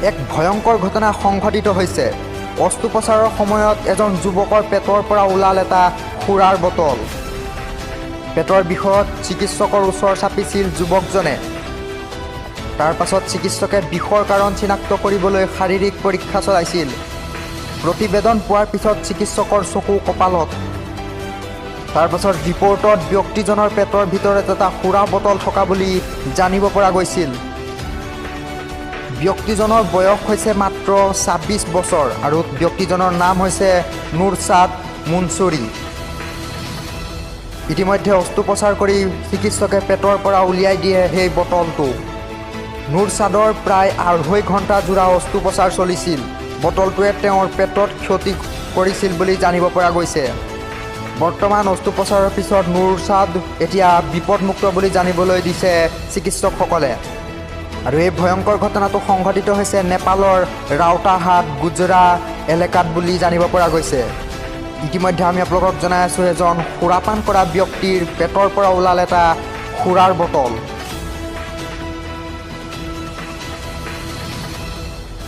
এক ভয়ংকৰ ঘটনা সংঘটিত হৈছে। অস্ত্ৰোপচাৰৰ সময়ত এজন যুৱকৰ পেটৰ পৰা ওলাল এটা সুৰাৰ বটল। পেটৰ বিষত চিকিৎসকৰ ওচৰ চাপিছিল যুৱকজনে। তাৰ পাছত চিকিৎসকে বিষৰ কাৰণ চিনাক্ত কৰিবলৈ শাৰীৰিক পৰীক্ষা চলাইছিল। প্ৰতিবেদন পোৱাৰ পিছত চিকিৎসকৰ চকু কপালত। তাৰ পাছত ৰিপৰ্টত ব্যক্তিজনৰ পেটৰ ভিতৰত এটা সুৰা বটল থকা বুলি জানিব পৰা গৈছিল। ব্যক্তিজনৰ বয়স হৈছে মাত্ৰ 26 বছৰ আৰু ব্যক্তিজনৰ নাম হৈছে নুৰচাদ মুনচুৰী। ইতিমধ্যে অস্ত্ৰোপচাৰ কৰি চিকিৎসকে পেটৰ পৰা উলিয়াই দিয়ে সেই বটলটো। নুৰচাদৰ প্ৰায় 2.5 ঘণ্টা জোৰা অস্ত্ৰোপচাৰ চলিছিল। বটলটোৱে তেওঁৰ পেটত ক্ষতি কৰিছিল বুলি জানিব পৰা গৈছে। বৰ্তমান অস্ত্ৰোপচাৰৰ পিছত নুৰচাদ এতিয়া বিপদমুক্ত বুলি জানিবলৈ দিছে চিকিৎসকসকলে। আৰু এই ভয়ংকৰ ঘটনাটো সংঘটিত হৈছে নেপালৰ ৰাউতাহাট গুজৰা এলেকাত বুলি জানিব পৰা গৈছে। ইতিমধ্যে আমি আপোনালোকক জনাই আছোঁ, এজন সুৰাপান কৰা ব্যক্তিৰ পেটৰ পৰা ওলাল এটা সুৰাৰ বটল।